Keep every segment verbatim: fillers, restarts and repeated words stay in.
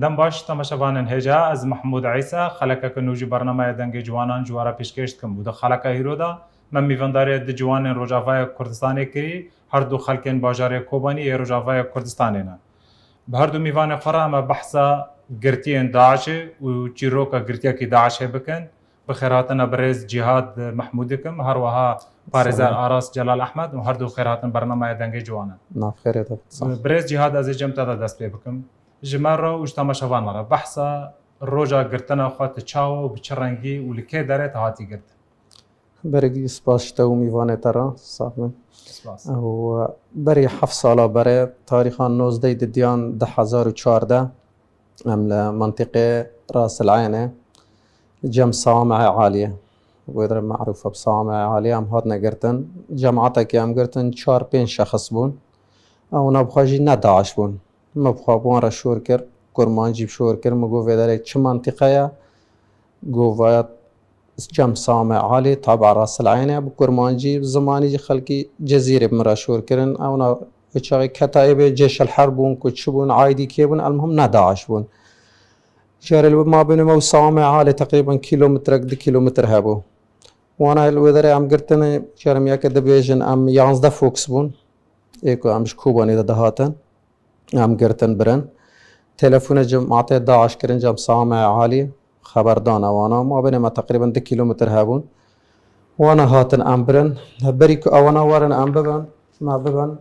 Dem baş temaşevanên hêja, ez Mehmûd Îsa, xelekeke nû ji bernameya Dengê Ciwanan ji we re pêşkêş dikim û di xeleka hîro de me mîvandarê du ciwanên Rojavaya Kurdistanê kirî, her du xelkên bajarê Kobanî yê Rojavaya Kurdistanê ne. Bi her du mîvanê xwe re em ê behsa girtiyên DAIŞê û çîroka girtiyekî DAIŞê bikin. Bi xêrhatina birêz Cîhad Mehmûd dikim, her wiha parêzer Aras Celal Ehmed û her du xêrhatin bernameya Dengê Ciwanan. Nav xêrê de. Sağ ol. Birêz Cîhad, ez ê cem te de dest pê bikim. Ji me re û ji temaşevan re behsa roja girtina xwe tu çawa û bi çi rengî û li kê derê tu hatî girtin? Bergî spas ji te û mîvanê te re, sax bin. Spas. Û berî heft sala berê, tarîxa nozdeh didiyan du hezar û çardeh, em li mentiqê Ras El Eynê, cem Sawamê Aliyê. Wê dire merûf e bi Sawamê Aliyê, em hatine girtin. Cematekê em girtin, çar pênc şexs bûn. Ew ne bi xwe jî ne DAIŞ bûn. Me bi xwe bi wan re şor kir, kurmancî bi şor kir, min got vê derê çi mentiqe ye? Got vaya cem Sawamê Aliyê, taba Ras El Eynê, bi kurmancî, bi zimanî jî xelkî Cezîrê bi min re şor kirin. Ew ne wê çaxê ketayê bê, cêşel herb bûn, ku çi bûn, aîdî kê bûn, elmuhim ne DAIŞ bûn. Carê li mabênê me û Sawamê Aliyê teqrîben kîlometrek, du kîlometr hebû. Wana li wê derê em girtinê, carê min yeke dibêjin, em yanzdeh foks bûn. Ê ku em ji Kobanê de dihatin. Em girtin birin. Telefone cemaetê DAIŞ kirin, cem Sawamê Aliyê, xeber dane wana. Mabênê me teqrîben du kîlometr hebûn. Wana hatin em birin. Berî ku ewana werin em bibin, me bibin.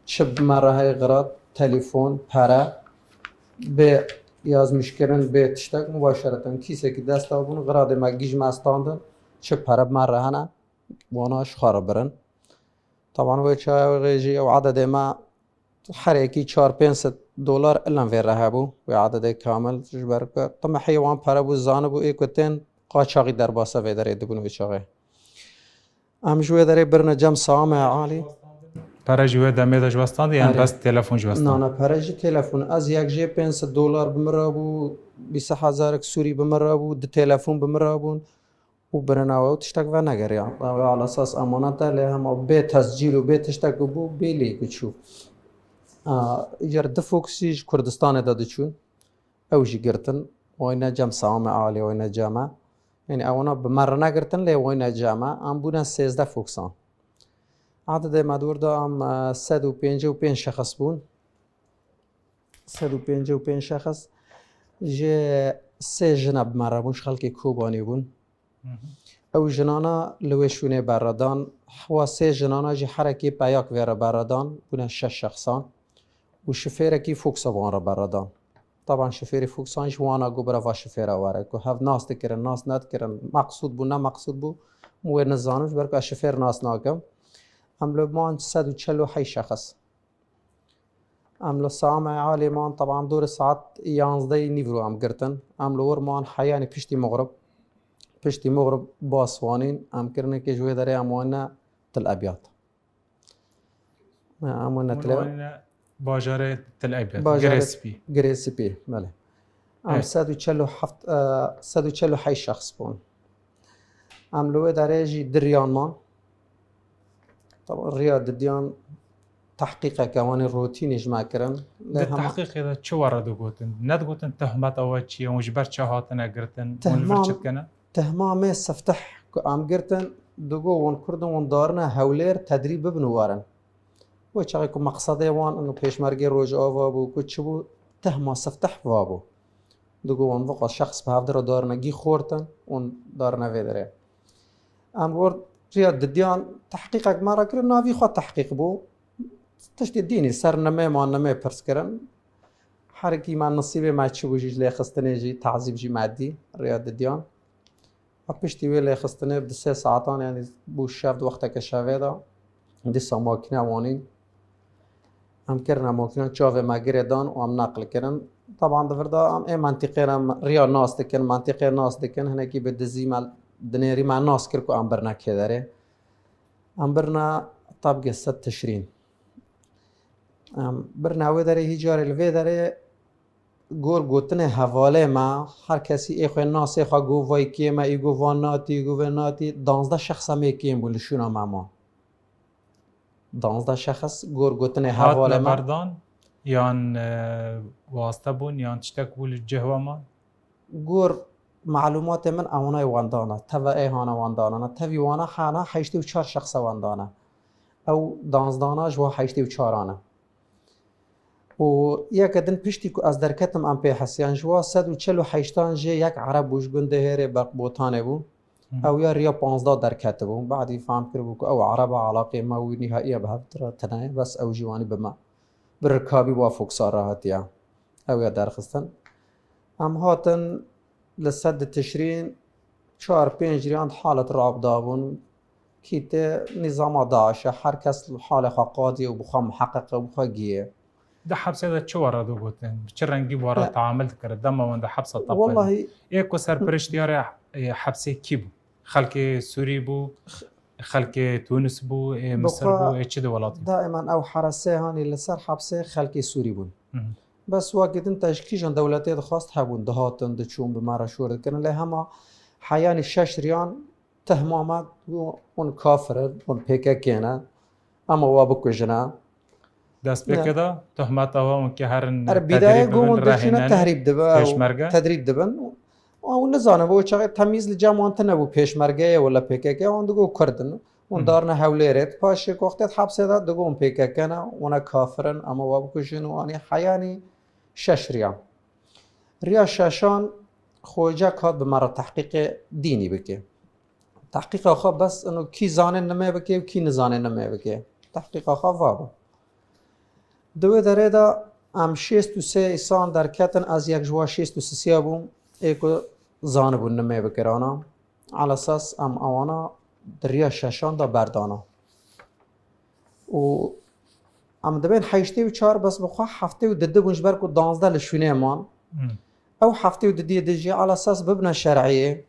Çi bi me re heye xirat, telefon, pere, bê yazmîşkirin, bê tiştek, mubaşereten kîsekî desta bûn, xiradê me gîj me standin, çi pere bi me re hene, wana ji xwe re birin. Taban wê çaxê jî ew ededê me her yekî çar pênc sed dolar ilan vê re hebû, wê ededê kamil, ji ber ku timehê wan pere bû, zanibû ê ku tên qaçaxî derbasa vê derê dibûn wê çaxê. Em ji wê derê birine cem Sawamê Aliyê. Pere ji wê demê de ji we standî yan Erê. Bes telefon ji we stand? Na, na, pere jî telefon. Ez yek jê pênc sed dolar bi min re bû, bîst hezarek sûrî bi min re bû, du telefon bi min re bûn. Û birina we û tiştek venegeriya. Ew ala esas emanete lê hema bê tescîl û bê tiştek bû, bê lê ku çû. A, îcar du foksî ji Kurdistanê de diçûn. Ew jî girtin. Wayne cem Sawamê Aliyê, wayne cem me. Yanî ewana bi me re negirtin, lê wayne cem me. Em bûne sêzdeh foksan. Ededê me dor de em, e, sed û pêncî û pênc şexs bûn. Sed û pêncî û pênc şexs. Ji sê jina bi me re bûn, ji xelkê Kobanî bûn. Hı hı. Ew jinana li wê şûnê berredan. Wa sê jinana jî herekî peyak vê re berredan. Bûne şeş şexsan. Û şifêrekî foksa wan re berredan. Taban şifêrê foksan ji wana got bira va şifêra were. Ku hev nas dikirin, nas nedikirin, meqsûd bû, ne meqsûd bû, min wê nizanim, ji ber ku ez şifêr nas nakim. Em li man sed û çel û heyş şexs. Em li Sawamê Aliyê man, taban dorê saet yanzdehî nîvro em girtin. Em li wir man heyanî piştî mixrib. Piştî mixrib bas wanîn, em kirinekê ji wê derê em wane Til Ebyad. Ha, em wane Til Ebyad. Bajarê Til Ebyad, Bajarê Girê Spî. Girê Spî, belê. Em Evet. sed û çel û heft, e, sed û çel û heyş şexs bûn. Em li wê derê jî du riyan man. Taban riya didiyan tehqîqeke wan ê rotînî ji me kirin. Lê Di hema tehqîqê de çi we re digotin? Nedigotin tehmeta we çi ye? Hûn ji ber çi hatine girtin? Hûn li vir Tehma-, çi dikene? Tehma me sifteh ku em girtin, digo wan Kurd in, wan darine Hewlêr tedrîb bibin û werin. Wê çaxê ku meqsedê wan û pêşmergê Rojava bû, ku çi bû, tehma sifteh va bû. Digo wan viqa şexs bi hevdi re darine gî xortin û darine vê derê. Em wir riya didiyan tehqîqek me re kirin, navî xwe tehqîq bû. Tiştê dînî ser nimê man nimê pirs kirin. Herekî me nisîbê me çi bû jî ji lêxistinê jî tazîb jî me dî riya didiyan. A piştî wê lêxistinê bi sê saetan, yanî bû şev di wexteke şevê de, dîsa makîne wanîn. Em kirine makînan çavê me girê dan û em neql kirin. Taban di vir de em ê mentîqê re riya nas dikin, mentîqê nas dikin, hinekî bi dizî me dinêrî me nas kir ku em birine kê derê. Em birine tabgê sed Tişrîn. Em birine wê derê, hî carê li vê derê gor gotinê hevalê me, her kesî ê xwe nasê xwe got vay kê me, î got van natî, î got vê natî, danzdeh şexs em ê kêm bûn li şûna me man. Danzdeh şexs gor gotinê hevalê me. Hatine berdan? Yan e, waste bûn, yan tiştek bû li cih we man? Gor malûmatê min ewanayê wan dana, teva ê hana wan danana. Tevî wana hana heştê û çar şexsa wan dana. Ew danzdana ji wa heştê û çaran e. Û yeke din piştî ku ez derketim em pê hesiyan, ji wa sed û çel û heştan jê yek Ereb bû, ji gundê Hêrê Berqbotanê bû. Hı hı. Ew ya riya panzdeh derketibû. Badî fehm kiribû ku ew Ereba alaqê me wî nihaiya bi hev tira tine ye, bes ew jî wanî bi me, bi rikabî wa foksar re hatiye. Ew ya derxistin. Em hatin li sed di Tişrîn çar pênc riyan di halet rabda bûn. Kî tê nîzama DAIŞ e, her kes li halê xwe qadî û bi xwe miheqeq e û bi xwe gî ye. Di hepsê de çi we re digotin? Bi çi rengî we re Ya. Teamil dikir? Dema wan di hepsa tepqe de. Wellahî Ê ku serpiriştiyarê, e, hepsê kî bû? Xelkê Sûrî bû, xelkê Tunis bû, ê Bi Misir xwe bû, ê çi di welatî? Daiman ew heresê hanî li ser hepsê xelkê Sûrî bûn. Hı hı. Bes wekî din te ji kîjan dewletê dixwast hebûn, dihatin, diçûn, bi me re şûr dikirin. Lê hema heyanî şeş riyan tehma me, hûn kafir in, hûn P K K ne, em ê we bikujin e. Destpêkê Ne. de tohmeta we hûn ki herin Her tedrîb bidayê bibin, got hûn diçûne rehîne ne, tehrîb dibe, ew pêşmerge? Tedrîb dibin. Ew nizanin, bo çaxê temîz li cem wan tune bû, pêşmerge ye wala P K K, wan digot Kurd in. Hûn Hı. darne Hewlêrê, paşê ku wextê di hepsê de digot hûn P K K ne, hûn e kafir in, em ê we bikujin û anî heyanî şeş riyan. Riya şeşan xwecek hat bi me re tehqîqê dînî bike. Tehqîqa xwe bes ino kî zanê nimê bike û kî nizanê nimê bike. Tehqîqa xwe va bû. Di wê derê de em şêst û sê îsan derketin, ez yek ji wa şêst û sisiya bûm, ê ku zanibûn nimê bikirana. Alesas em ewana di riya şeşan de berdana. Û em dibên heştê û çar, bes bi xwe heftê û didî bûn, ji ber ku danzdeh li şûnê man. Hmm. Ew heftê û didiyê din jî alesas bibine şer'iyê.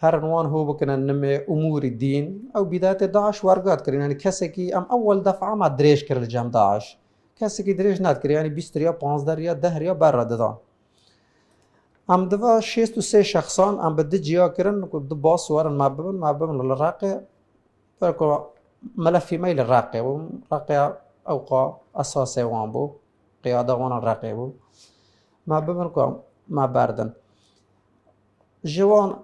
Herin wan hû bikine nimê umûrî dîn. Ew bîdayetê DAIŞ wergat kirin. Yanî kesekî em ewel defa me dirêj kir li cem DAIŞ. Kesekî dirêj nedikir. Yanî bîst riya, panzdeh riya, deh riya ber re didan. Em diva şêst û sê şexsan em bi du ciya kirin ku du bas werin me bibin, me bibin li Reqê. Ber ku melefî me li Reqê bû. Reqê ewqa esasê wan bû. Qiyada wan a Reqê bû. Me bibin ku me berdin. Ji wan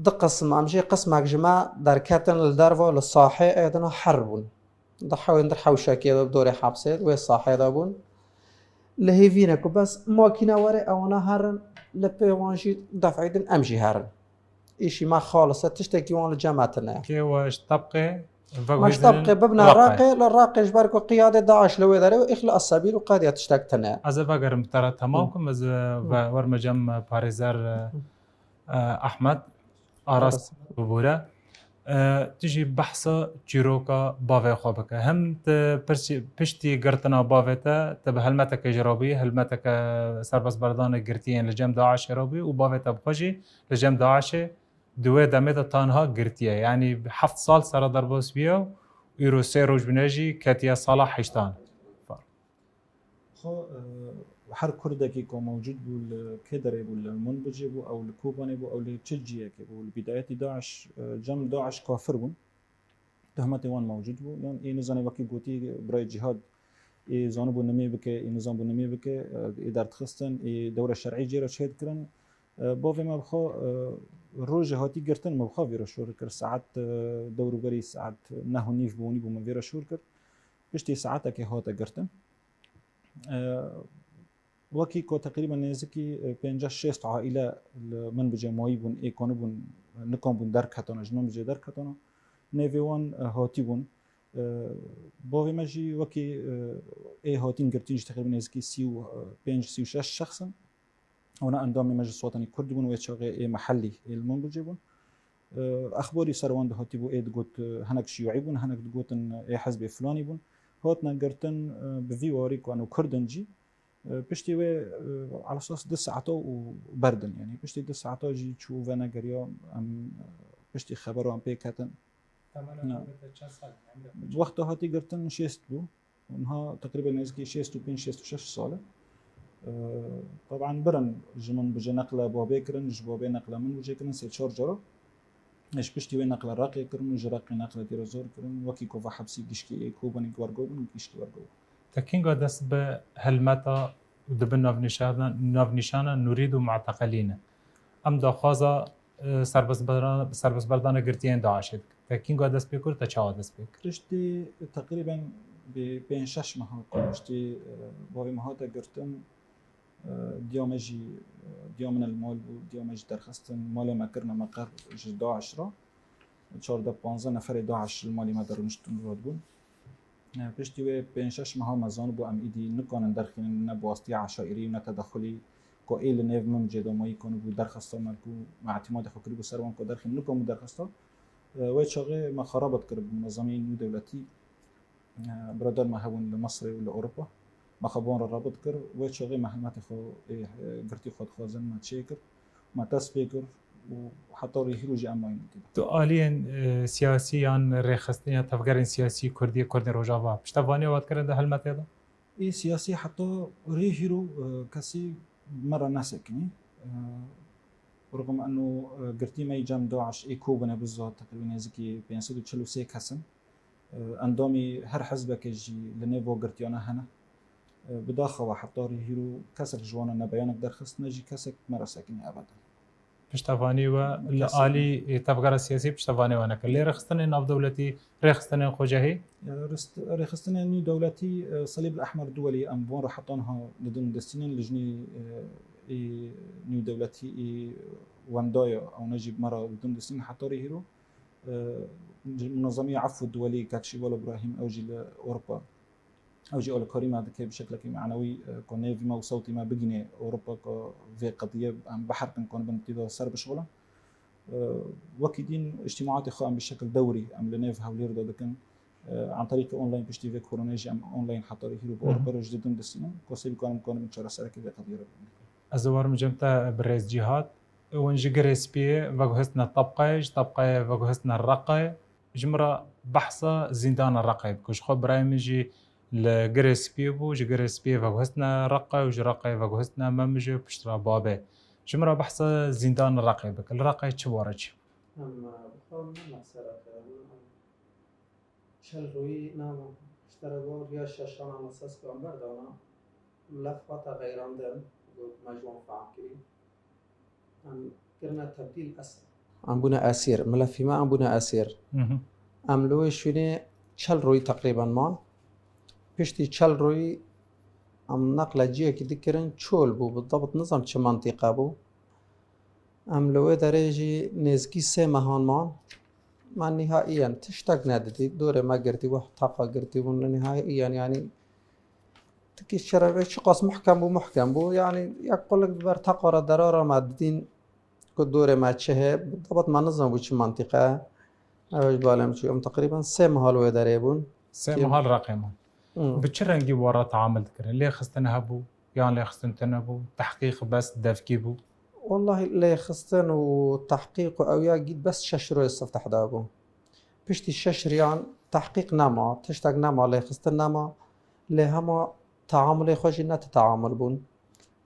du qism, em jê qismek ji me derketin li derva li sahê êdina her bûn. Di hewên dir hewşekê de bi dorê hepsê wê sahê de bûn. Li hêvî ne ku bes makîne were ewana herin li pê wan jî def'ê din em jî herin. Îşî me xalis e, tiştekî wan li cem me tune ye. Kê we ji Tebqê Me ji veguhêzin Tebqê bibine Reqê. Reqê, li Reqê ji ber ku qiyadê DAIŞ li wê derê û îxla sebîl û qediya tiştek tune ye. Ez ê vegerim te re temam Hı. kim, ez, e, ve-, werme cem, e, parêzer, e, e, Ahmet Aras Aras. bibûre. E, tu jî behsa çîroka bavê xwe bike. Hem tu pirsî-, piştî girtina bavê te, tu bi helmeteke jî re bûyî, helmeteke serbestberdanê girtiyên li cem DAIŞê re bûyî û bavê te bi xwe jî li cem DAIŞê di wê demê de tanha girtiye. Yanî heft sal sera derbas bûye û îro sê roj bûne jî ketiye sala heştan. Xwe, e, her Kurdekî ku mewcûd bû, li kê derê bû, li Minbicê bû, ew li Kobanê bû, ew li çi ciyekê bû, li bîdayetî DAIŞ, e, cem DAIŞ kafir bûn. Tohmetê wan mewcûd bû. Yan ê nizanê wekî gotî birayê Cîhad, ê zanibû nimê bike, ê nizanbû nimê bike, e, ê derdixistin, ê dewre şer'î jê re çêdikirin. E, bavê me bi xwe, e, rojê hatî girtin, me bi xwe vê re şûr kir. Saet, e, dewr û berî saet neh û nîv bû, nîbû min vê re şûr kir. Piştî saetekê hate girtin. E, wekî ku teqrîben nêzikî, e, pênceh şêst aîle li Minbicê mayî bûn, ê ku nibûn, nikanbûn derketana, ji Minbicê derketana. Nêvê wan, e, hatî bûn. E, bavê me jî wekî, e, ê hatîn girtîn jî teqrîben nêzikî sî û pênc, sî û şeş şexs in. Wana endamê Meclis Watanî Kurd bûn, wê çaxê ê mehellî, ê li Minbicê bûn. E, exbarî ser wan dihatîbû, ê digot, e, hinek şiyûî bûn, hinek digotin, e, ê hizbê filanî bûn. Hatine girtin, e, bi vî warî ku eno Kurd in jî, e, piştî wê, e, alesas du saeta û berdin. Yanî piştî du saeta jî çû venegeriya, em, e, piştî xebera em pê ketin. Temena Na. Wexta hatî girtin şêst bû. Niha teqrîben nêzîkî şêst û pênc, şêst û şeş sal e. Ee, teban birin ji Minbicê neqle babê kirin, ji babê neqle Minbicê kirin sê çar cara. Ji piştî wê neqle Reqê kirin û ji Reqê neqle Dêra Zor kirin. Wekî ku va hepsî gişkî ê Kobanê wergo bûn, gişkî wergo bûn. Te kînga dest bi helmeta û dibin navnîşana, navnîşana Nûrîd û muteqelî ne? Em daxwaza, e, serbestberdana, serbestberdana girtiyên DAIŞê dikin. Te kînga dest pê kir, te çawa dest pê kir? Piştî teqrîben bi pênc şeş meha ku piştî, e, bavê me hate girtin, e, diya me jî, e, diya min li mal bû, diya me jî derxistin, malê me kirine meqer ji DAIŞ re. Çardeh panzdeh neferê DAIŞ li malê me de rûniştin, rûdibûn. E, piştî wê pênc şeş meha me zanibû em îdî nikanin derxînin, ne bi wastiya eşaîrî û ne tedexulî ku ê li nêv min cêdamayî kanibû derxista me ku me îtîmadê xwe kiribû ser wan ku derxînin, nikabû derxista. E, wê çaxê me xwe rabit kir bi munezemeyên nû dewletî. E, biradar me hebûn li Misrê û li Ewropa. Me xwe bi wan re rabit kir. Wê çaxê me helmetê xwe ê, e, girtî xwe dixwazin me çêkir. Me dest pê kir û heta rê hîro jî em mayîn wekî. Tu aliyên, e, siyasî yan rêxistin ya tevgerên siyasî Kurdî, Kurdên Rojava piştevaniya we dikirin di helmetê de? Ê siyasî heta rê hîro, e, kesî me re nesekinî. E, rixim eno, e, girtî me yî cem DAIŞ ê ko bûne biza teqrîben nêzîkî pênc sed û çil û sê kes in. E, endamî her hizbekê jî li nêv wan girtiyana hene. E, bi daxewa heta rê hîro kesek ji wan ne beyanek derxistine jî kesek me re sekinî ebeden. Piştevanî we li Kesî. alî, e, tevgera siyasî piştevanî we nekir. Lê rêxistinên navdewletî, rêxistinên xwecehî? Ya, rist-, rêxistinên nî dewletî, e, Salîb el Ehmer Duwelî em van re heta niha li din distînin, lijnê, e, ê nî dewletî ê wenda ye, ew ne jî me re li din distînin heta rê hîro. E, Munezemiya Efû Duwelî, Kek Şîval Îbrahîm, ew jî li Ewropa, ew jî alîkarî me dike bi şeklekî manewî, e, ku nêvî me û sewtî me bigînê Ewropa, ku vê qediyê em bihertin, ku em bin tî de ser bişixulin. E, wekî din îctîmaatê xwe em bi şekil dewrî em li nêv Hewlêr de dikin. E, an terîqî online piştî vê koronayê jî em online heta rê hîro bi Hı hı. Ewropa re ji didin distînin. Ku sê bikarin, bikarin çareserekê vê qediyê re bibin. Ez ê werim cem te birêz Cîhad. Hûn ji Girê Spiyê veguhistine Tebqayê, ji Tebqayê veguhistine Reqayê. Ji min re behsa zîndana Reqayê bike. Ji xwe birayê min jî li Girê Spiyê bû, ji Girê Spiyê veguhistine Reqayê û ji Reqayê veguhistine Memijê û piştre Babê. Ji min re behsa zîndana Reqayê bike. Li Reqayê çi bore çi? Em, e, bi xwe ne mesele kirin. Çel rûyî nama ji te re got, ya şeşan anasas ku em berdana, milef hate xeyrandin, got me ji wan fehm kirî. Em kirine tebdîl esir. Em bûne esîr. Milefî me em bûne esîr. Hı hı. Em li wê şûnê çel rûyî teqrîben man. Piştî çel rûyî em neqle ciyekî dikirin, çol bû. Bi dabit nizam çi mantîqe bû. Em li wê derê jî nêzikî sê mehan man. Me nîhaiyen tiştek nedidî. Dorê me girtî bû, teqa girtî bûn. Nîhaiyen, yanî tikî şerevê çiqas muhkem bû, muhkem bû. Yanî yek qulik bi ber teqa re derara me didîn ku dorê me çi heye. Bi dabat me nizanbû çi mantîqe. Ew ji balê min çû. Em teqrîben sê meha li wê derê bûn. Sê Kî- meha li Reqê man. Hmm. Bi çi rengî we re teamul dikirin? Lêxistin hebû? Yan lêxistin tune bû, tehqîq bes devkî bû? Wellahî lêxistin û tehqîq û ew ya gît bes şeş rojê sifteh da bû. Piştî şeş riyan tehqîq nema, tiştek nema, lêxistin nema, lê hema teamulê xwe jî ne ti teamul bûn.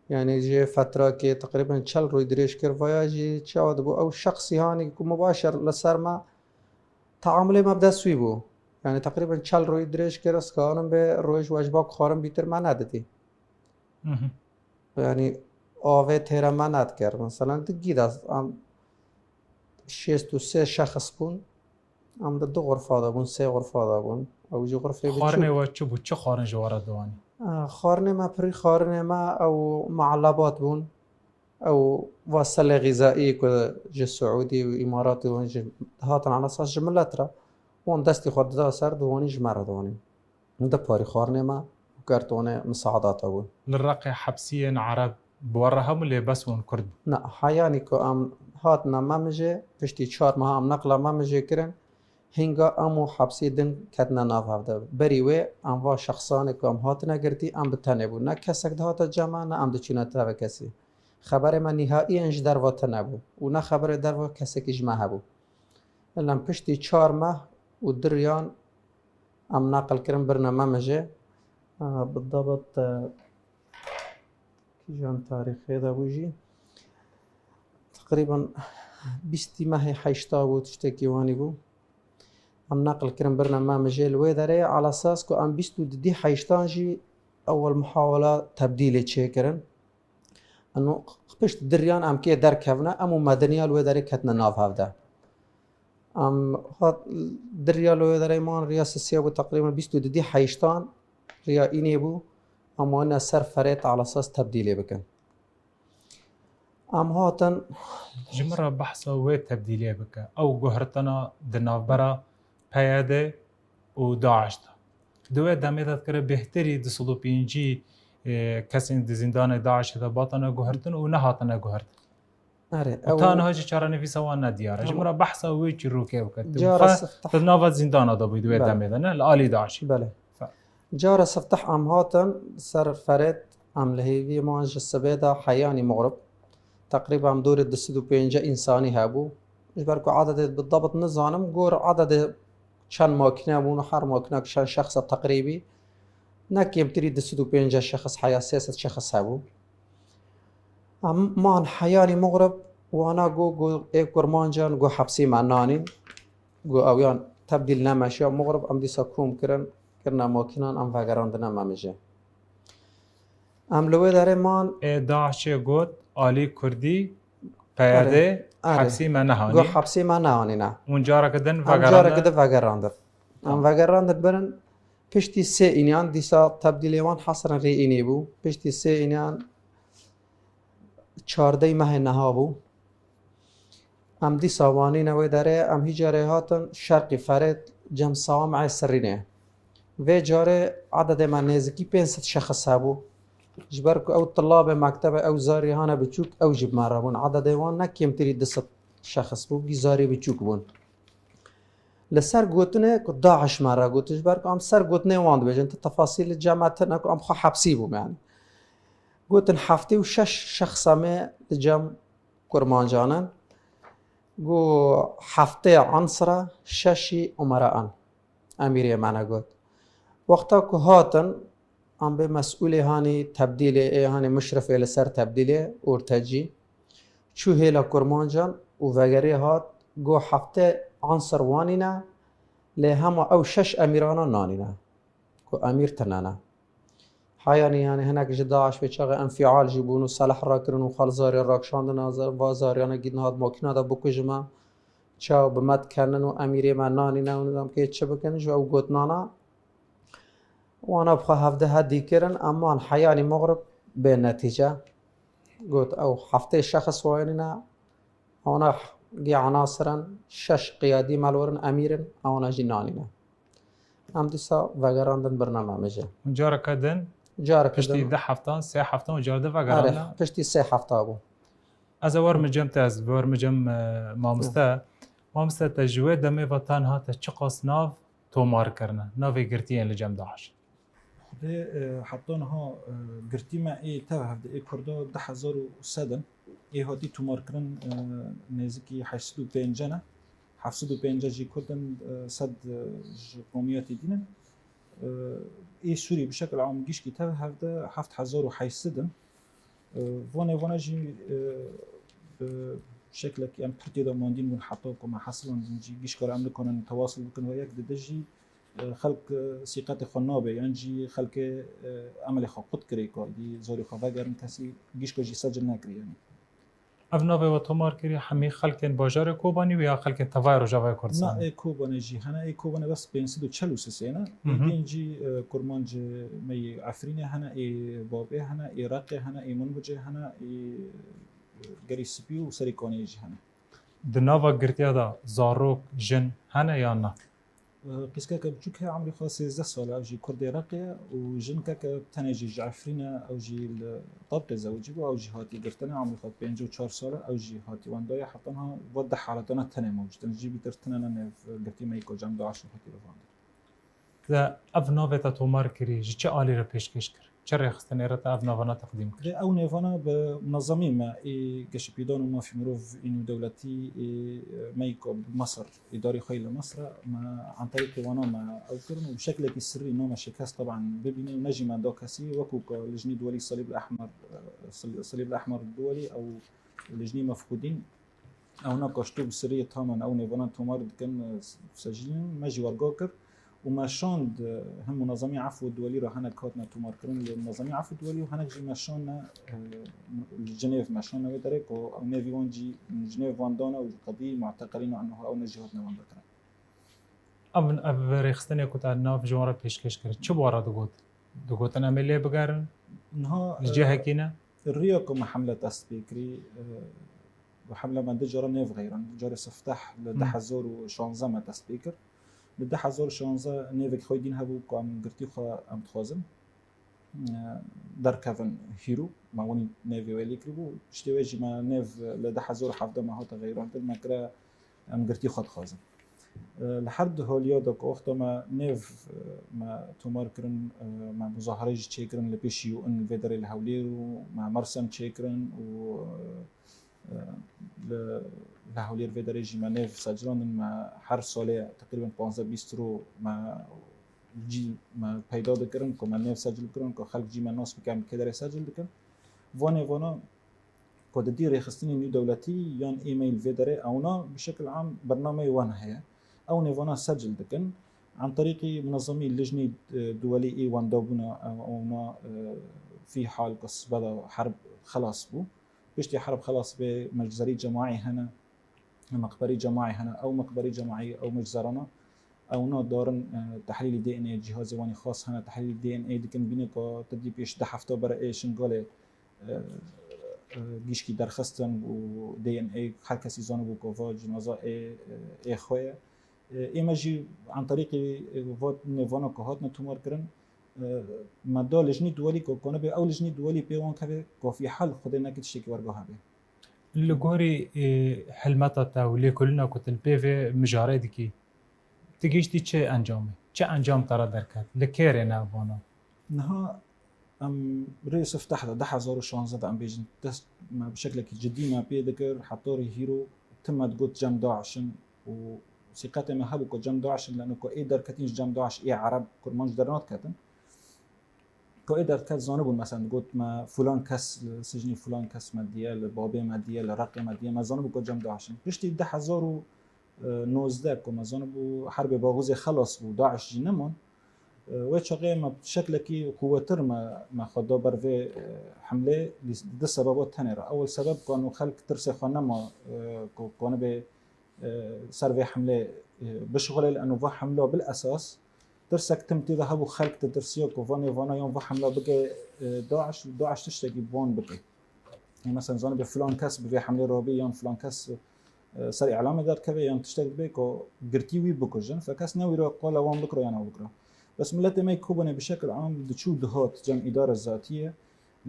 Yanî jê fetrakê teqrîben çel rûy dirêj kir, vaya jî çawa dibû? Ew şexsî hanî ku mubaşer li ser me teamulê me bi dest wî bû. Yanî teqrîben çel rûy dirêj kir, ez kanim bê roj we ji ba ku xwarin bîtir me nedidî. Mhm. Yanî avê têre me nedikir. Mesela di gî de em şêst û sê şexs bûn. Em di du xurfa de bûn, sê xurfa de bûn. Ew jî xurfê biçûk. Xwarinê we çi bû? Çi xwarin ji we re diwanî? Eh, xwarinê me pirî, xwarinê me ew muelebat bûn. Ew vasile xîzaî ku ji Siûdî û Îmaratî û ji hatin anasas ji milet re. Wan destî xwe dida ser diwanî ji me re diwanî. Di parî xwarinê me û kartonê misaadata bûn. Li Reqê hepsiyên Ereb bi we re hebûn, lê bes wan Kurd bûn? Na, heyanî ku em hatine Memijê, piştî çar meha em neqla Memijê kirin, hînga em û hepsî din ketine nav hev de. Berî wê em va şexsanê ku em hatine girtî, em bi tenê bûn. Ne kesek dihate cem me, ne em diçûne tevê kesî. Xeberê me nîhaiyen ji derva tune bû û ne xeberê derva kesekî ji me hebû. Lem piştî çar meh û du riyan em neqil kirin birine Memijê. Bi dabit, e, kîjan tarîxê de bû jî? Teqrîben bîstî mehê heşta bû, tiştekî wanî bû. Em neql kirin birine me mijê li wê derê, ala esas ku em bîst û didî heyştan jî ewel muhawela tebdîlê çêkirin. Eno pişt diriyan em kê derkevine, em û medeniya li wê derê ketine nav hevde. Em hat diriya li wê derê man riya sisê bû, teqrîben bîst û didî heyştan riya înê bû. Em wane ser ferêt ala esas tebdîlê bikin. Em hatin. Ji min re behsa wê tebdîliyê bike. Ew guhertina di navbera P Y D û DAIŞ de. Di wê demê de dikare bêhtirî du sed û pêncî, e, kesên di zîndanê DAIŞê de batine guhertin û nehatine guhertin. Erê, Û ew ta niha jî çarenivîsa wan nediyar e. Ji min re behsa wê çîrokê bike. Tu Cara bixwe siftah. Tu di nava zîndana de bûyî di wê Belê. demê de, ne? Li alî DAIŞê. Belê. Fe- Cara siftah em hatin ser ferêt, em li hêviyê man ji sibê de heyanî mixrib. Teqrîben em dorê du sed û pêncî însanî hebû. Ji ber ku ededê bi dabit nizanim, gor ededê çend makîne bûn û her makînek çend şexsa teqrîbî. Ne kêmtirî du sed û pêncî şexs heya, sê sed şexs hebû. Em man heyanî mixrib, wana got, got, ê kurmancan, got, hepsî me nanîn. Got, ew yan tebdîl nemeşiya mixrib, em dîsa kom kirin, kirine makînan, em vegerandine me mijê. Em li wê derê man. Ê DAIŞê got, alî Kurdî, P Y D, Erê, erê. hepsî me nehanî. Got, hepsî me nehanîne. Hûn careke din Em vegerandin? careke din vegerandin. Em Tamam. vegerandin birin, piştî sê îniyan, dîsa tebdîlê wan hesirin rê înê bû. Piştî sê îniyan, çardeh mehê niha bû. Em dîsa wanîne wê derê, em hî carê hatin şerqî Ferêt, cem Sawamê Sirînê. Vê carê ededê me nêzikî pênc sed şexs hebû. Ji ber ku ew tilabê mektebe, ew zarî hane biçûk, ew jî bi me re bûn. Ededê wan ne kêmtirî du sed şexs bû, gî zarî biçûk bûn. Li ser gotinê ku DAIŞ me re got, ji ber ku em ser gotinê wan dibêjin, tu tefasîl li cem me tune ku em xwe hepsî bûm, yanî. Gotin heftê û şeş şexsa me li cem kurmancan in. Got heftê ansira, şeşî umera in. Emîrê me ne got. Wexta ku hatin, em bê mesûlê hanî tebdîlê, ê hanî muşrifê li ser tebdîlê, ortecî, çû hêla kurmancan û vegerê hat, got heftê ansir wanî ne, lê hema ew şeş emîrana nanîne. Ku emîr tune ne. Heyanî, yanî hinek ji DAIŞ vê çaxê enfial jî bûn û selah rakirin û xwe li zarê rakişandin, va zariyane gî niha di makîna de bikujime, çaw bi me dikenin û emîrê me nanîne û nizam kê çi bikin, ji ew gotinana wana bi xwe hevdî hedî kirin, em wan heyanî mixrib bê netîce. Got ew heftê şexs wanîne, Ewana gê enasir in, şeş qiyadî me li wir in, emîr in, ewana jî nanîne. Em dîsa vegerandin birine me mijê. Hûn careke din Careke piştî din. deh heftan, sê heftan û careke din Erê, vegerandin? piştî sê hefta bû. Ez ê werim cem te, ez werim cem, e, mamoste. Mamoste, te ji wê demê ve ta niha te çiqas nav tomar kirine, navê girtiyên li cem DAIŞ? Lê, e, heta niha, e, girtî me ê tev hevde ê Kurda du hezar û sed in. Ê hatî tomarkirin, e, nêzikî heşt sed û pêncî ne. Heft sed û pêncî jî Kurd in, e, sed, e, ji qomiyetê dîn in. E, ê Sûrî bi şekil am gişkî tev hevde heft hezar û heşt sed in. E, vanê vana jî, e, bi şeklekî em pir tê de mandîn bûn heta ku me hesilandin jî gişkar em nikanin tewasil bikin we yek dide jî, e, xelk, e, sîqetê xwe nabe, yan jî xelkê, e, emelê xwe qut kirê ku dî zorê xwe vegerin, kesî gişka jî secil nekirî, yanî. Ev navê we tomar kirî hemî xelkên bajarê Kobanî û ya xelkên tevayê Rojavayê Kurdistanê? Na, ê Kobanê jî hene, ê Kobanê bes pênc sed û çel û sê ne. Ê Hı hı. Din jî, e, kurmancê me yê Efrînê hene, ê Babê hene, ê Reqê hene, ê Minbicê hene, ê Gerî Spî û Serê Kaniyê jî hene. Di nava girtiya de zarok, jin hene yan na? Qîzkeke biçûk heye, emrê xwe sêzdeh sal e, ev jî Kurdê Reqê ye û jinkeke tenê jî ji Efrîn e, ew jî li Tabqê zewicî bû, ew jî hatî girtine, emrê xwe pêncî û çar sal e, ew jî hatî wendayê, heta niha va di haletana tenê mewcûd in, ji bîtir tune ne nêv girtî me yî ku cem DAIŞ û hatî revandin. Te ev navê te tomar kirî, ji çi alî re pêşkêş kir? Çi rêxistinê re te ev navana teqdîm kir? Lê ew nêvana bi munezemî me ê geşepêdan û mafê mirov ê nûdewletî ê me yî ku bi Mesir, îdarê xwe yî li Mesir e, me an terîqê wana me ew kirin û bi şeklekî sirrî name şikest teban bibîne û ne jî me da kesî, wekû ku Lijnî Duwelî Salîb el Ehmer, Salîb el Ehmer Duwelî ew Lijnî Mefqûdîn Ewna kaştû bi siriyê tamen ew nêvanan tomar dikin, e, sejilîn me jî wergo kir û me şand, e, him Munezemî Efw Duwelî re hinek hatine tomarkirin, li Munezemî Efw Duwelî û hinek jî me şane, e, li Cinêv me şane wê derê ku ew nêvî wan jî Cinêv wan dane û qedî muteqelîna enho ew ne jî hatine wendakirin. Ev, ev rêxistinê ku te nav ji wan re pêşkêş kir, çi bi wan re digot? Digotin em ê lê bigerin? Niha, Li cihekî ne? Riya ku me hemle dest pê kirî, e, hemle me du cara nêv xeyran. Carê sifteh li du hezar û şanzeh me dest pê kir. Li du hezar û şanzeh nêvek xwe dîn hebû ku em girtî xwe em dixwazin, e, derkevin hîro. Me winî nêvê wê lê kiribû. Piştê wê jî me nêv li du hezar û hevdeh me hate xeyrandin. Me kire em girtî xwe dixwazin. E, li her du haliya de ku wexta me nêv, e, me tomar kirin, e, me muzahere jî çêkirin li pêşî U N vê derê li Hewlêr û me Mersem çêkirin û, e, e, li, li Hewlêr vê derê jî me nêv secilandin. Me her salê teqrîben panzdeh bîst ro me cî me peyda dikirin ku me nêv secil bikirin ku xelk cî me nas bike em li kê derê secil dikin. Vanê vana ku di dî rêxistinên nû dewletî yan email vê derê ewna bi şekil am bernameyê wan heye. Ew nêvana secil dikin. An terîqî munezemî lijnê, e, duwelî ê wendabûna, e, ewna, e, fî hal ku sibe de herb xelas bû. Piştî herb xelas bê meczerî cemaî hene, meqberî cemaî hene. Ew meqberî cemaî, ew meczerana, ewna darin, e, tehlîlî D N A cihazê wanî xas hene, tehlîlî D N A dikin, bîne ku te dî pêş du hefta bere ê Şingalê, e, e, gişkî derxistin û D N A her kesî zanibû ku va cinaza ê, e, ê xwe ye. E, ê me jî an terîqî, e, va nêvana ku hatine tomar kirin, e, me da lijnî duwelî ku konibe ew lijnî duwelî pê wan keve ku fî hal Xwedê neke tiştekî werga hebe. Li gorî, e, helmeta te û lêkolîna ku tu li pê vê mijarê dikî, tu gihîştî çi encamê? Çi encam te re derket? Li kê rê ne vana? Niha em rê sifteh de, du hezar û şanzeh de em bêjin, dest me bi şeklekî cidî me pê dikir, heta rê hîro tim me digot cem DAIŞ in û sîqetê me hebû ku cem DAIŞ in, leno ku ê derketîn ji cem DAIŞ, ê Ereb, Kurmanc dernatketin. Ku ê derket zanibûn, mesela digot me filan kes li sicnî filan kes me diye, li babê me diye, li Reqê me diye, me zanibû ku cem DAIŞ in. Piştî du hezar û nozdeh ku me zanibû herbê Baxûzê xelas bû, DAIŞ jî neman. E, wê çaxê me şeklekî quwetir me, me xwe da ber vê, e, hemlê li du sebeba tenê re. Ewil sebeb ku eno xelk tirsê xwe nema, e, ku, ku nibê, e, ser vê hemlê, e, bişixulê, li eno va hemla bil esas tirsek tim tê de hebû, xelk ditirsiya ku va nêvana yan va hemla bike, e, DAIŞ, DAIŞ tiştekî bi wan bike. Ê, mesela, zanibê filan kes bi vê hemlê rabê yan filan kes, e, ser îlamê derdikeve yan tiştek dibe ku girtî wî bikujin, fe kes newîra qala wan bikira yan ew bikira. Bes miletê me Kobanê bi şekil am diçû dihat cem îdare zatiyê,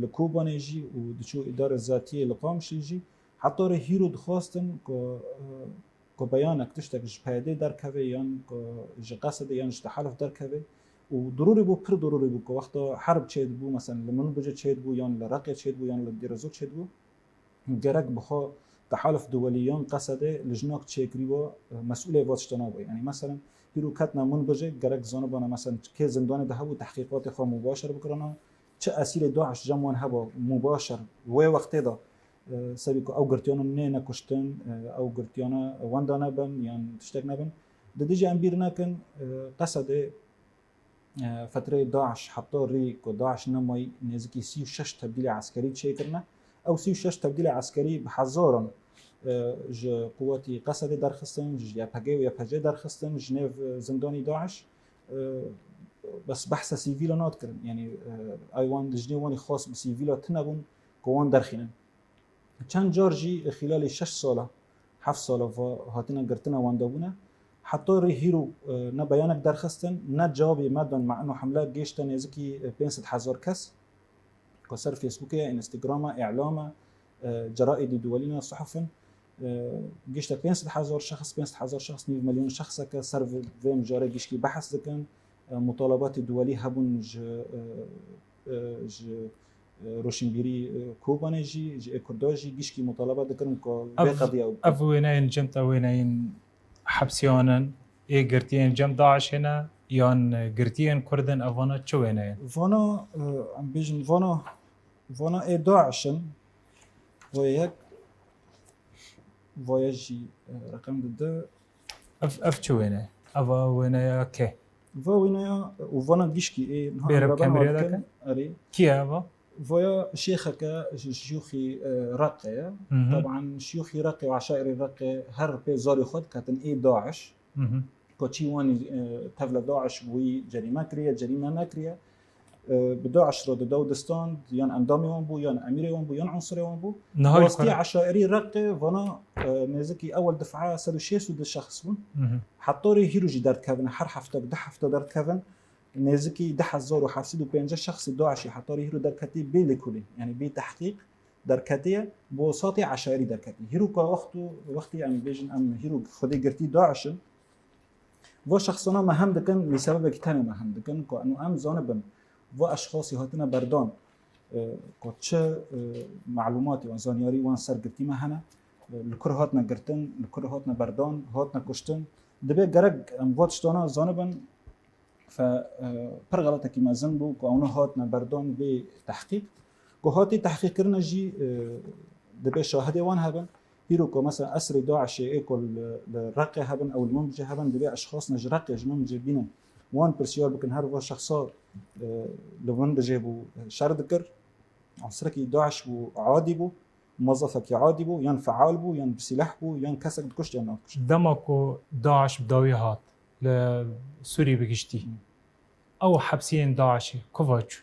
li Kobanê jî û diçû îdare zatiyê li Qamişlî jî, heta rê hîro dixwastin ku, e, ku beyanek, tiştek ji PYDê derkeve yan ku ji Qesedê yan ji Tehaluf derkeve. Û dirûrî bû, pir dirûrî bû ku wexta herb çêdibû, mesela li Minbicê çêdibû yan li Reqê çêdibû yan li Dêrezor çêdibû, gerek bi xwe Tehaluf Duwelî yan Qesedê li jinak çêkirî wa, e, mesûlê va tiştana bû. Yanî mesela hîro ketine Minbicê, gerek zanibana mesela kê zindanê de hebû, tehqîqatê xwe mubaşer bikirana, çi esîrê DAIŞ cem wan heba mubaşer wê wextê de, e, sebî ku ew girtiyana nê nekuştin, e, ew girtiyana wenda nebin yan tiştek nebin. Di dijî em bîr nekin, e, Qesedê, e, fetreyê DAIŞ heta rî ku DAIŞ nemayî nêzikî sî û şeş tebdîlê eskerî çêkirine. Ew sî û şeş tebdîlê eskerî bi hezaran, e, ji quwetî Qesedê derxistin, ji Y P G û Y P C derxistin, ji nêv, e, zindanî DAIŞ. E, bes behsa sîvîla nadikirin. Yanî, e, ay wan, lijnê wan ê xas bi sîvîla tune bûn ku wan derxînin. Çend car jî xîlalê şeş sala, heft sala va hatine girtine wendabûne. Heta rê hîro, e, ne beyanek derxistin, ne cewabê me dan, me eno hemle gêşte nêzikî, e, pênc sed hezar kes. Ku ser Facebookê ye, Instagram e, îlam e, e, ceraîdî duwelî ne, suhuf in. E, gişte pênc sed hezar şexs, pênc sed hezar şexs, nîv milyon şexseke ser vê, vê mijarê gişkî behs dikin. E, mutalabatê duwelî hebûn ji, e, e, ji, e, roşinbîrî, e, Kobanê jî, ji ê Kurda jî gişkî mutalaba dikirin ku vê Ev, qediya ev wêneyên cem te wêneyên hepsiyan in, ê girtiyên cem DAIŞê ne, yan girtiyên Kurd in, evana çi wêne ye? Vana, e, em bêjin, vana, vana ê DAIŞ in, wê yek. Vaya jî e, reqem dide. Ev, ev çi wêne? Eva wêneya ke? Va wêneya û vana gişkî ê niha Bêre em reben kameriya wan dake? dikin. Erê. Kî ye eva? Vaya şêxeke ji şiyûxî e, Reqê ye. Mhm. Taban şiyûxî Reqê û eşairê Reqê her pê zarê xwe diketin ê DAIŞ. Mhm. Ku çî wanî e, tevle DAIŞ bûyî cerîme kiriye, cerîme nekiriye. E, bi DAIŞ re dide û distand, yan endamê wan bû, yan emîrê wan bû, yan unsurê wan bû. Niha Rastî yukarı. eşairî Reqê vana e, nêzikî ewel dif'a sed û şêst û du şexs bûn. Mhm. Hetarê hîro jî derdikevin, her hefte bi du hefte derdikevin. Nêzikî du hezar û heft sed û pêncî şexsî DAIŞî hetarê hîro derketî bê lêkolîn, yanî bê tehqîq derketiye, bo satê eşairî derketî. Hîro ka wext û wextî em bêjin em hîro xwedê girtî DAIŞ in. Va şexsana me hem dikin, lê sebebekî tenê me hem dikin, ku eno em zanibin, va eşxasî hatine berdan, e, ku çi e, malûmatî wan, zanyarî wan ser girtî me hene, e, li kur hatine girtin, li kur hatine berdan, hatine kuştin. Dibe gerek em va tiştana zanibin, fe, e, pir xeletekî mezin bû ku ewna hatine berdan bê tehqîq. Ku hatî tehqîqkirine jî e, dibe şahidê wan hebin. Hîro ku mesela esrê DAIŞê ê ku li, li Reqê hebin, ew li Minbicê hebin, dibe eşxasne ji Reqê, ji Minbicê bînin. Wan pirsiyar bikin, her va şexsa e, li Minbicê bû şer dikir. Unsurekî DAIŞ bû, adî bû, mozafekî adî bû, yan feal bû, yan bi sîleh bû, yan kesek dikuşt yan nakuşt. Dema ku DAIŞ bi dawî hat li Sûrî bi giştî. Hı. Ew hepsiyên DAIŞê ku va çû?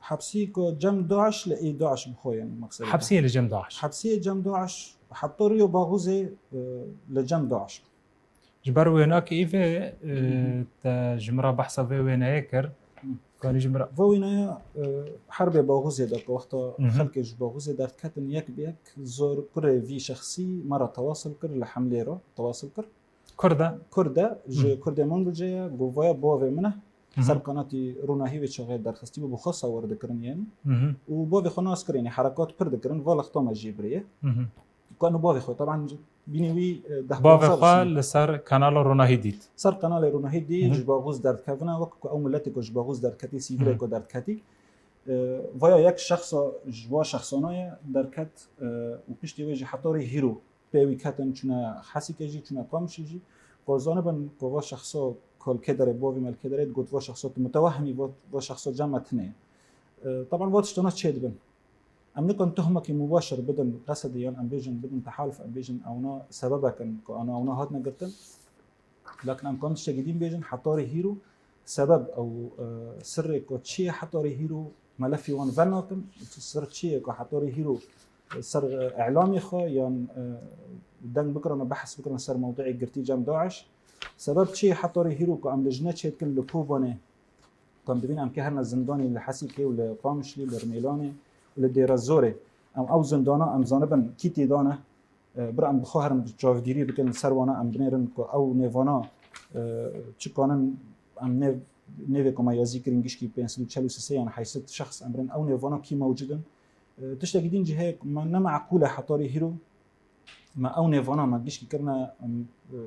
Hepsî ku cem DAIŞ li ê DAIŞ bi xwe, yanî meqsedê te. Hepsiyê li cem DAIŞ. Hepsiyê cem DAIŞ, heta riyo Baxûzê e, li cem DAIŞ. Ji ber wênakê îvê e, Mhm. te ji min re behsa vê wêneyê kir. Hı. Kanî ji min re Va wêneya e, herbê Baxûzê de ku wexta Mhm. xelkê ji Baxûzê derdiketin yek bi yek zor kurê vî şexsî me re tewasil kir, li Hemlê re tewasil kir. Kurd e. Kurd e, ji Hı. Kurdê Minbicê ye, got vaya bavê min e. Hı hı. Ser qenatî Ronahî vê çaxê derxistî bû, bi xwe sawir dikirin yanî. Hı hı. Û bavê xwe nas kir, yanî herekat pir dikirin, va lexta me jê biriye. Hı hı. Ku eno bavê xwe, taban bînî wî e, deh Bavê panzdeh xwe sî- li ser kanala Ronahî dît. Ser kanalê Ronahî dî Hı hı. ji Baxûz derdikevine, wek ku ew miletê ku ji Baxûz derketî, sîvilê Hı. ku derketî. E, vaya yek şexsa ji wa şexsana ye derket e, û piştî wê jî hetarê hîro pê wî ketin, çûne Hesîkê jî, çûne Qamişlî jî. Ku zanibin ku va şexsa ku li kê derê, bavê me li kê derê, digot va şexsa tu mutewehhimî, va, va şexsa cem me tune ye. E, taban va tiştana çêdibin. Em nikan tuhmekî mubaşir bidin, qesedî yan em bêjin bidin tehaluf, em bêjin ewna sebebek in ku ana ewna hatine girtin. Lakin em kan tiştekî din bêjin, hetarê hîro sebeb ew e, sirrê ku çi ye hetarê hîro melefî wan venakin, sir çi ye ku hetarê hîro ser e, îlamê xwe yan e, deng bikirine, behs bikirine ser mewduê girtî cem DAIŞ. Sebeb çi ye hetarê hîro ku em li jine çêdikin li Kobanê, ku em dibîn em kê herine zindanê li Hesîkê û li Qamişlî, li Rimêlanê û li Dêrezorê. Em ew zindana em zanibin kî tê de ne, e, bir em bi xwe herin çavdîrî bikin li ser wana, em binêrin ku ew nêvana e, çi kanin em nêv, nêvê ku me yazî kirin gişkî pênc sed û çel û sê yan heyşt sed şexs em birin, ew nêvana kî mewcud in. E, tiştekî din jî heye ku me ne meqûl e hetarê hîro me ew nêvana me gişkî kirine, em, e,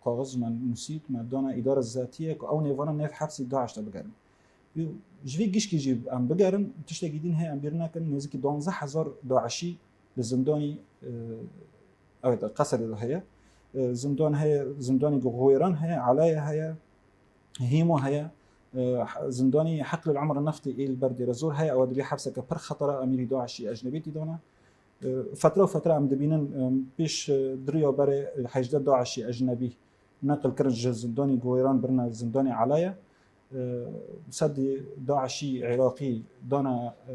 kaxiz me nûsît, me dane îdara zatiyê ku ew nêvana nêv hepsî DAIŞ de bigerin. Û ji vî gişkî jî em bigerin, tiştekî din heye em bîr nekin, nêzîkî duwazdeh hezar DAIŞî li zindanî, e, evet, Qesedê de heye. E, zindan heye, zindanî Xwêran heye, Elaya heye, Hîmo heye. E, zindanî Heqlil Umar Neftî ê li ber Dêrezor heye, ew dibê hepseke pir xetera, emîrî DAIŞî ecnebî tî de ne. E, fetre û fetre em dibînin, e, pêş, e, di riya berê hejdeh DAIŞî ecnebî neqil kirin ji zindanî Xwêran birine zindanê Elaya. E, sedî DAIŞî Iraqî dana, e,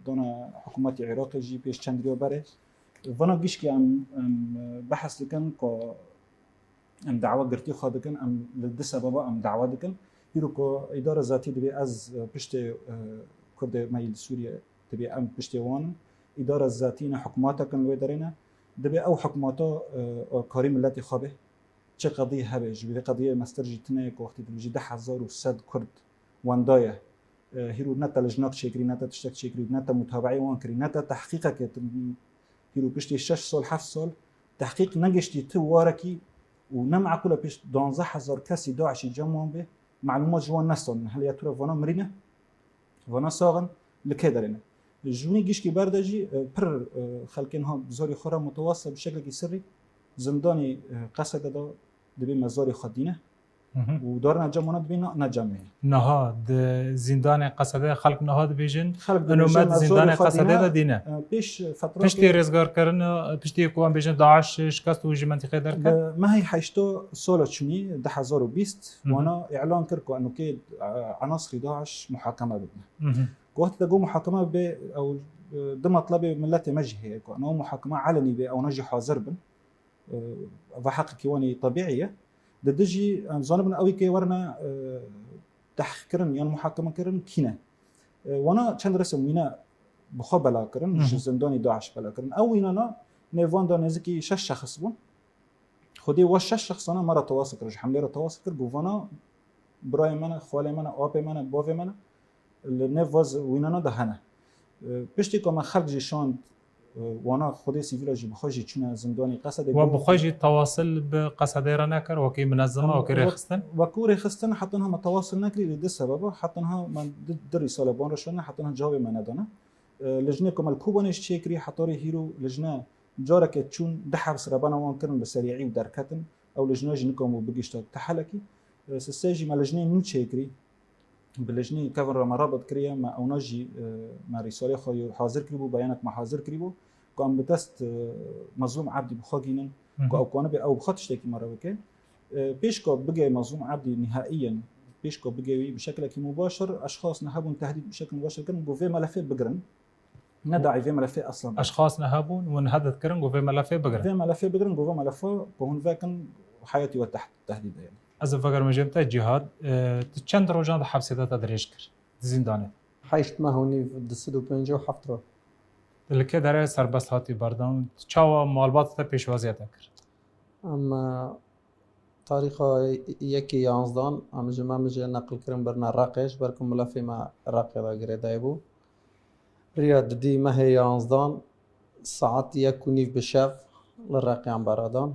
dana hikûmetê Iraqê jî pêş çend riya berê. Vana gişkî em, em, e, behs dikin ku em dawa girtî xwe dikin, em li du sebeba em dawa dikin. Îro ku îdara zatî dibê ez, e, piştê, e, Kurdê me yî li Sûriye dibê em piştê wan in. Îdara zatî ne hikûmatek in li wê derê ne. Dibê ew hikûmata, e, karî miletê xwe be. Çi qedî hebe, ji vê qediyê mestir jî tune ye ku wextî tu dibêjî du hezar û sed Kurd wenda ye. E, hîro ne te li jinak çêkirî, ne te tiştek çêkirî, ne te mutabeeyê wan kirî, ne te tehqîqekê tu hîro piştî şeş sal, heft sal tehqîq negiştî tu warekî û ne meqûl e pişt duwazdeh hezar kesî DAIŞî cem wan bê, melûmat ji wan nesanin. Heliya tu re vana mirî ne, vana sax in, li kê derê ne. Ji winî gişkî ber de jî, e, pir, e, xelkên ha bi zorê xwe re mutewasîl bi şeklekî sirrî zindanê, e, Qesede de dibê me zorê xwe dîne. Mhm. Û darina cem wana dibê na, na cemê. Niha di zîndanê Qesede xelk niha dibêjin, Xelk ino dibêjin, me di me zorê zîndanê xwe Qesede dîne. De dîne. E, pêş fetra Piştî kê- rêzgarkirina, piştî ku em bêjin DAIŞ şikest û ji mentiqê derket? Li mehê heşto sola çûnî du hezar û bîst, Mhm. wana îlan kir ku enokê, e, enasirî DAIŞ muhakeme bibin. Mhm. Ku wextê te got muhakeme bê, ew, e, du metlebê miletê me jî heye ku ena muhakeme elenî bê, ewna jî hazir bin. E, ve heqekî wan î tebîî ye. Di dijî, em zanibin ew ê kê werine, e, tehqîqkirin yan muhakemekirin kî ne. E, wana çend resim wîne bi xwe bela kirin, ji Mhm. zindanî DAIŞ bela kirin. Ew wînana nêvan de nêzikî şeş şexs bûn. Xwedê wa şeş şexsana me re tewasî kir, ji hemlê re tewasî kir, got vana birayê me ne, xalê me ne, apê me ne, bavê me ne, li nêv va zi-, wînana de hene. E, piştî ku me xelk jî şand, e, wana xwedê sivîla jî bi xwe jî çûne zindanê Qesedê. We got, bi xwe jî tewasil bi Qesedê re nekir, wekî minezime, Em, wekî we-, rêxistin? Wekî rêxistin, heta niha me tewasil nekirî, li du sebeba, heta niha me du, du rîsale ban re şandine, heta niha cawê me nedane. E, lijnê ku me li Kobanê jî çêkirî, heta rê hîro lijne careke çûn, du hebs rebena wan kirin bi serîî û derketin. Ew lijne jî nikabû bigihîşta tehelekî. E, sisê jî me lijnê nû çêkirî. Bi lijnê kevin re me rabit kiriye, me ewna jî, e, me rîsalê xwe yê hazir kirîbû, beyanek me hazir kirîbû, ku em bi dest, e, Mezlûm Ebdî bi xwe gînin, Mhm. ku ew kanibe ew bi xwe tiştekî me re bike. E, pêşka bigê Mezlûm Ebdî nihaiyen, pêşka bigê wî bi şekilekî mubaşir, eşxas ne hebûn tehdîd bi şekil mubaşir kirin, got vê melefê bigirin. Ne daî vê melefê eslan. Eşxas ne hebûn, hûn hedid kirin, got vê melefê bigirin. Vê melefê bigirin, got vê melefa ku hûn vekin heyatî we teh-, tehdîd e. Ez ê vegerim jê te Cîhad, e, tu çend rojan di hepsê de te dirêj kir, di zîndanê? Heşt meh û nîv, du sed û pêncî û heft roj. Li kê derê serbest hatî berdan, tu çawa malbata te pêşwaziya te kir? Em, e, Tarîxa yekê yanzdan, em ji Memijê neqil kirin birine Reqê, ji ber ku milefê me Reqê de girêdayî bû. Riya didî mehê yanzdan, saet yek û nîv bi şev li Reqê em bera dan,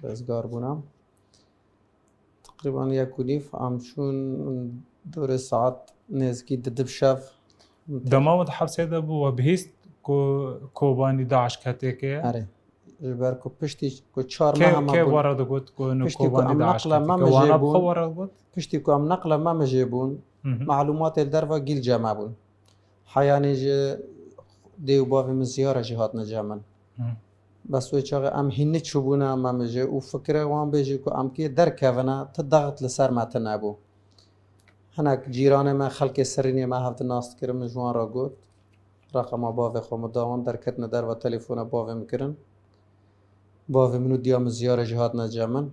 rêzgar bûne. Teqrîben yek û nîv, em çûn dorê saet nêzikî didî bi şev. Dema we di hepsê de bû, we bihîst ku Kobanî DAIŞ ketê ke? Erê. Ji ber ku piştî ku çar Kê, meh hema kê bûn, we re digot ku hûn piştî ku Kobanî em DAIŞ neqla ketê me ke? mijê Wana bi xwe bûn, we re digot? Piştî ku em neqla me mijê bûn, Mhm. malûmatê li derva gîl cem me bûn. Heyanî ji dê û bavê min ziyara jî hatine cem min. Hı. Bes wê çaxê em hînî çûbûne me mijê û fikirê wan bê jî ku em kê derkevine, ti dexit li ser me tune bû. Hinek cîranê me, xelkê serînê me hev di nas dikirin, min ji wan re got. Reqema bavê xwe min da wan, derketine derva telefona bavê min kirin. Bavê min û diya min ziyarê jî hatine cem min.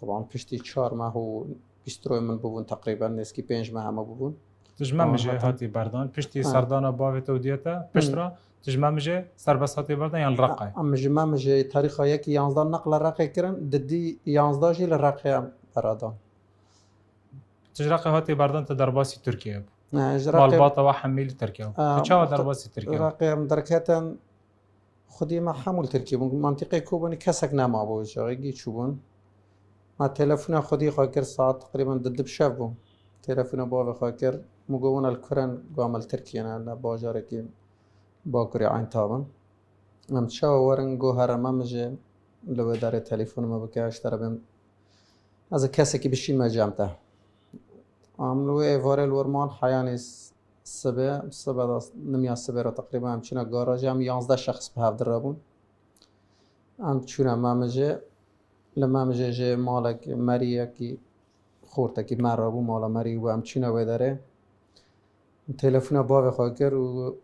Teban piştî çar meh û bîst roj min bûbûn, teqrîben nêzkî pênc meh hema bûbûn. Tu ji me Aa, mijê hatin. Hatî berdan, piştî Ha. serdana bavê te û diya te, pişt Hı. re, tu ji me mijê serbest hatî berdan yan li Reqayê? Em ji me mijê tarîxa yekî yanzdan neqla Reqê kirin, didî yanzda jî li Reqê em beradan. Tu ji Reqê hatî berdan, tu derbasî Tirkiyeyê bû. Ne, ji Reqê Malbata we hemî li Tirkiye bû. Aa, Tu çawa tu derbasî Tirkiyeyê bû? Reqê em derketin, xwedî me hemû li Tirkiyê bûn. Mentiqê Kobanî kesek nemabû, ji xwe gî çûbûn. Me telefona xwedî xwe kir, saet teqrîben di, di bi şev bû. Telefona bavê xwe kir, min got, "Wana li kuren?" Got, "Em li Tirkiyê ne, li bajarekî bakurê Eyntabin." Em çawa werin? Got, "Here me mijê, li wê derê telefon min bike, ez ji te re bêm, ez ê kesekî bişînme cem te." Em li wê êvarê li wir man, heyanî s-, sibê, sibe de, nimya sibê re teqrîben em çûne garajê, em yanzdeh şexs bi hev di re bûn. Em çûne me mijê, li me mijê jê malek meriyekî, xortekî me re bû, mala merî bû, em çûne wê derê. Telefona bavê xwe kir û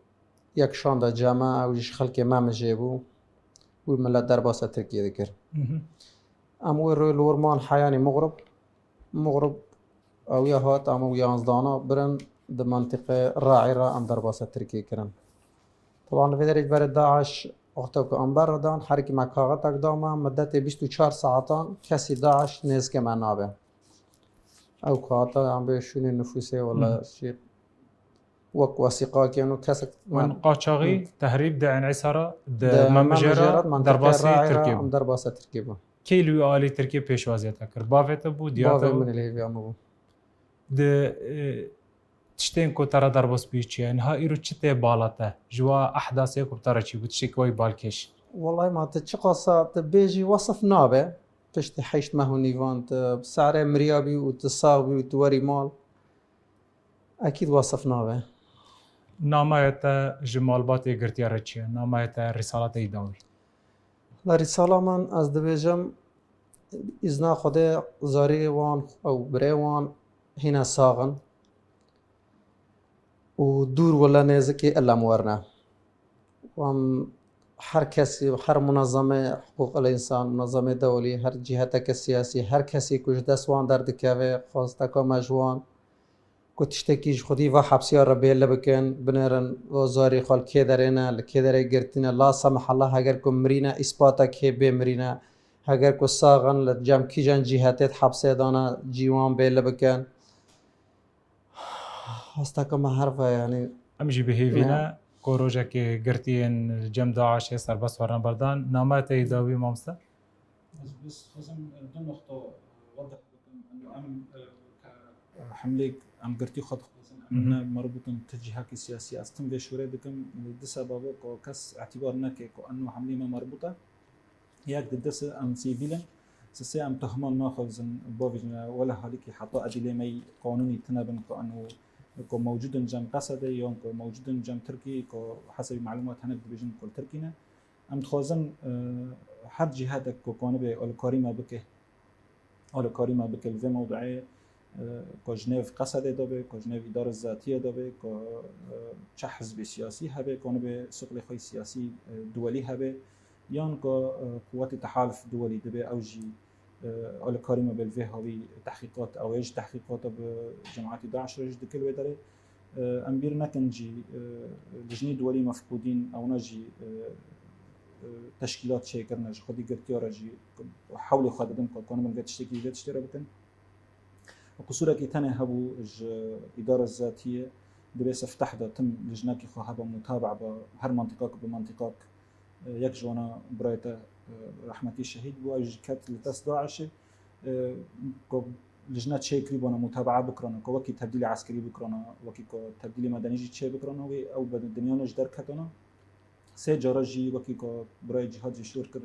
yek şanda cem me, ew jî ji xelkê me mijê bû. Wî milet derbasa Tirkiyê dikir. Mhm. Em wê rê li wir man heyanî mixrib. Mixrib ew ya hat, em ew yanzdana birin di mentiqê Re'ê re em derbasa Tirkiyê kirin. Teban li vê derê ji berê DAIŞ wexta ku em berdan, herkî me kaxetek da me, middetê bîst û çar saetan kesî DAIŞ nêzikê me nabe. Ew kaxeta em bê şûnê nifûsê, wela Hı. şî wek wesîqakê û kesek Wan qaçaxî Hı. tehrîb di Enîsara, di Di Memijê Memijê re, re, mentiqê derbasî Re'ê re Tirkiyê bû. Em derbasa Tirkiyê bû. Kê li wî alî Tirkiyê pêşwaziya te kir? Bavê te bû, diya te Bavê bû? Min li hêviya min bû. Di, e, Tiştên ku te re derbas bûyî çi ye? Niha îro çi tê bala te? Ji wa ehdasê ku bi te re çî bû, tiştekî wayî balkêş? Wellahî ma tu çiqasa tu bêjî wesif nabe. Piştî heşt meh û nîvan tu bi sare miriyabî û tu sax bî û tu werî mal. Ekîd wesif nabe. Namaya te ji malbatê girtiya re çi ye? Namaya te, rîsala te yî dawî? La rîsala min ez dibêjim, îzna Xwedê zarê wan ew birê wan hîne sax in û dûr wele nêzikî ilem werne. Em her kesî, her munezemê hiqûq el însan, munezemê dewlî, her cîheteke siyasî, her kesî ku ji dest wan derdikeve, xwesteka me ji wan ku tiştekî ji xwedî va hepsiya re bêle bikin, binêrin zarê xwe li kê derê ne, li kê derê girtî ne, la semehella heger ku mirîne îspatek hê bê mirîne, heger ku sax in li cem kîjan cîhetê di hepsê de ne cî wan bêle bikin. Hesteke me her ve yanî. Em jî bi hêvî ne ku rojekê girtiyên li cem DAIŞê serbest werine berdan. Namaya te yî dawî mamoste? Ez bes xwazim du noqta wadih bikim. Em, em, ke hemlêk em girtî xwe dixwazin. Em ne merbûtin ti cîhakî siyasî. Ez tim vê şûrê dikim. Li di sebebo ku kes îtîbar neke ku eno hemlê me merbût e. Yek di dest em sivîl in. Sisê em tohman naxwazin bavêjin wele halîkî heta edîlê me yî qanûnî tune bin ku eno ku mewcûd in cem Qesedê yan ku mewcûd in cem Tirkî ku hesebî melûmat hinek dibêjin ku li Tirkî ne. Em dixwazin, e, her cîhetek ku kanibe alîkarî me bike, alîkarî me bike li vê mewdueyê, e, ku ji nêv Qesedê de be, ku ji nêv îdara zatiyê de be, ku, e, çi hizbê siyasî hebe, kanibe suqlê xwe yî siyasî, e, duwelî hebe, yan ku, e, quwetê tehalif duwelî dibe, ew jî e, alîkarî me be li vê hawî tehqîqat, ew ê ji tehqîqata bi cemaetî DAIŞ re jî dike li wê derê. E, em bîr nekin jî, e, lijnê duwelî mefqûdîn, ewna jî, e, e, teşkîlat çêkirine, ji xwedî girtiya re jî hewlê xwe didin ku kanibin vê tiştekî, vê tiştê re bikin. Qisûrekî tenê hebû ji îdara zatiyê, dibê sifteh de tim lijnekî xwe hebe mutabe'a be her mantîqak bi mantîqak. Yek ji wana birayê te, e, rehmetî şehîd bû, ew jî ket li dest DAIŞê. E, ku lijne çêkirî bona, mutabaa bikirana, ku wekî tebdîlê eskerî bikirana, wekî ku tebdîlê medenî jî çê bikirana, wê ew bi dinyane ji derketana. Sê cara jî wekî ku birayê Cîhad jî şûr kir,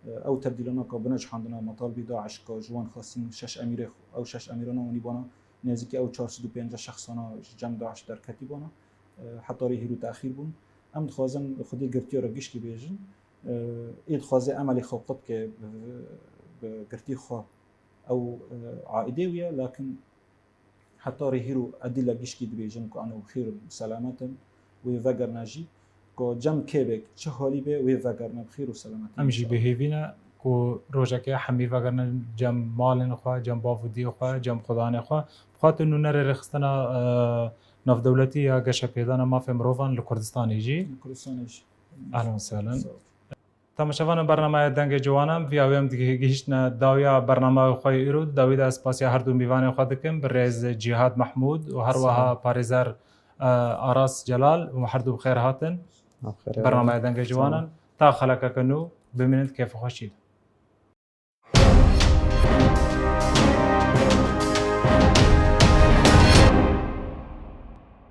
e, ew tebdîlana ku binecihandina metalbî DAIŞ ku ji wan xwestin şeş emîrê, ew şeş emîrana wanî bona nêzîkî ew çar sed û pêncî şexsana ji cem DAIŞ derketî bona. E, heta rê hîro texîr bûn. Em dixwazin xwedî girtiya re gişkî bêjin. E, ê dixwaze emelê xwe qut ke bi, bi girtî xwe ew, e, aîdê wî ye, lakin heta rê hîro edîle gişkî dibêjin ku eno xêr û selamet in, wê vegerine jî. Ku cem kê be, çi halî be, wê vegerine bi xêr û selametî. Em jî bi hêvî ne ku rojekê hemî vegerinin cem malên xwe, cem bav û diyê xwe, cem xudanê xwe. Bi xwe tu nûnerê rêxistina, e, navdewletî ya geşepêdana mafê mirovan li Kurdistanê jî. Li Kurdistanê jî. Ehlen û sehlen. Sağ ol. Temaşevanên bernameya Dengê Ciwanan, viya wê em digihîştine dawiya bernameya xwe yê îro. Di dawî de ez spasiya her du mîvanên xwe dikim, birêz Cîhad Mehmûd û her wiha parêzer, e, Aras Celal û her du bi xêr hatin. Bernameya Dengê Ciwanan ta xelekeke nû bimînin di kêfxweşî de.